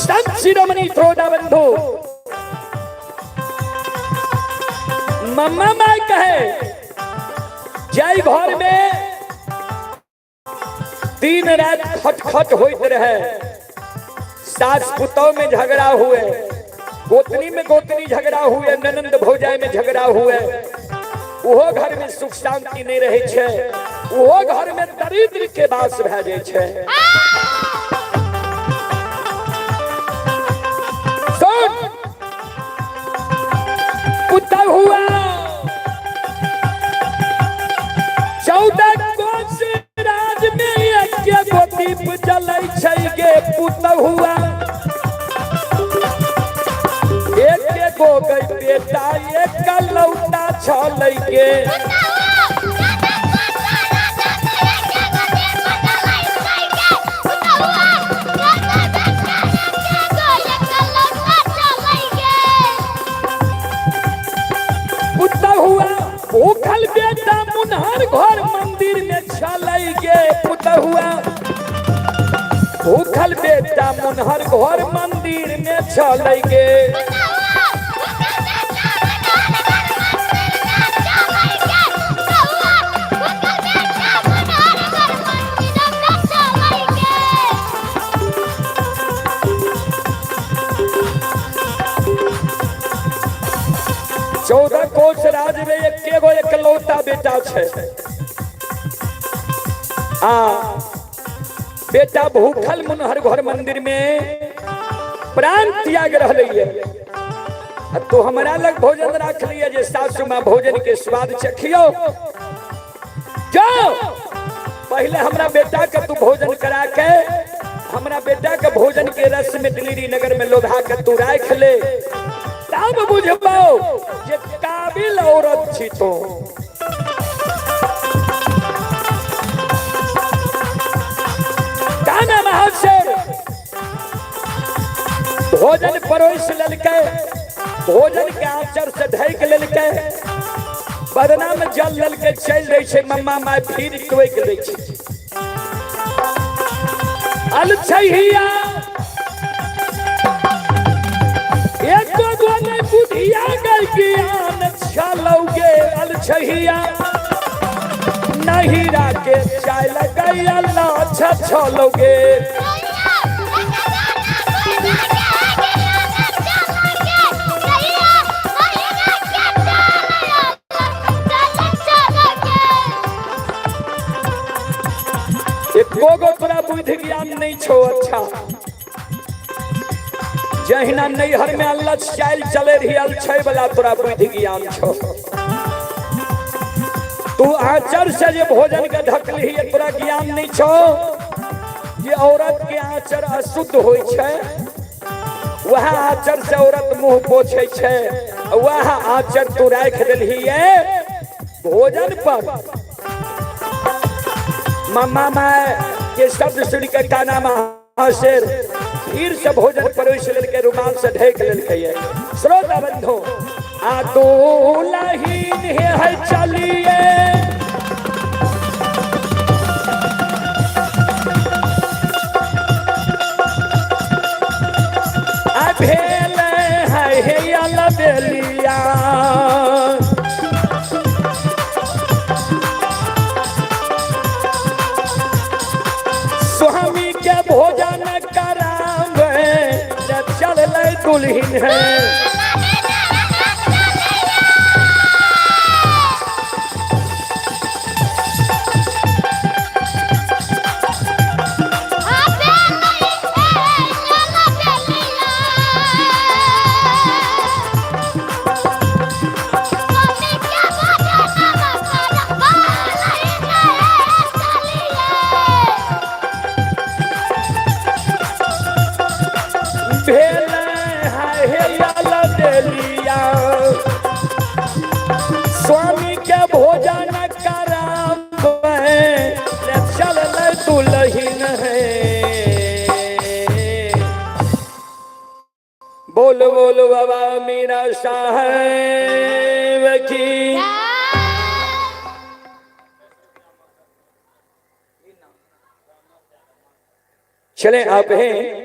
संत शिरोमणि श्रोता बंधु, मम्मा माय कहे जाय घर में दिन रात खटखट होइत रहे, सास पुतौ में झगड़ा हुए, गोतनी में गोतनी झगड़ा हुए, ननंद भौजाई में झगड़ा हुए, ओहो घर में सुख शांति नहीं रहे छे, ओहो घर में दरिद्र के वास भए जाय छे। सुन पुतौ हुआ 14 कोस राज में एक गो दीप जलै छै गे पुतौ हुआ, एक गो गई बेटा एक लौटा छलै गे। पुतौ हुआ भूखल बेटा मुनहर घर मंदिर में छलै गे पुतौ हुआ, भूखल बेटा मुनहर घर मंदिर में छलै गे। चौदह कोस राज में एक गो एकलौता बेटा छे, आ बेटा भूखल मुनहर घर मंदिर में प्राण त्याग रहलै, तो हमरा लग भोजन राख लिया जे सासू माँ भोजन के स्वाद चखियो, जाओ पहले हमरा बेटा के तू भोजन करा के हमरा बेटा के भोजन के रस में दिल्ली नगर में लोधा के तू राख ले, तब बुझबो जे काबिल औरत छी तो। काना महाशय भोजन परोस लेलकै, भोजन के आंचर से ढक लेलकै, बदना में जल लेलकै, चल दै छै मम्मा माय फिर टोकि दै छै। अलछहिया एको गो नहि बुधिया गई ज्ञान छलौगे, अलछहिया नहिरा के चाय लगैया लाछ छलौगे। एको गो तोरा बुद्धि ज्ञान नहीं छो। अच्छा जहिना नैहर में अल्लच चाल चले रही अलछै वाला तोरा बुद्धि ज्ञान छो, तू आंचर से जे भोजन के ढकलही तोरा ज्ञान नहीं छो जे औरत के आंचर अशुद्ध होइ छै, वह आंचर से औरत मुंह पोछे छै, वह आंचर तू राखि देलही भोजन पर। मम्मा माय के शब्द सुन के काना महाशेर फिर से भोजन परोस लेलकै, रुमाल से ढक लेलकै। श्रोता बंधु आ दुलहीन हे चलिए आ भेल है हे अलबेलिया, स्वामी के भोजन करावे चललै दुल्हिन है। भेल है अलबेलिया, स्वामी के भोजन करावे चललै दुलहिन है। बोल बोल बाबा मीरा साहेब की। चले आप हैं।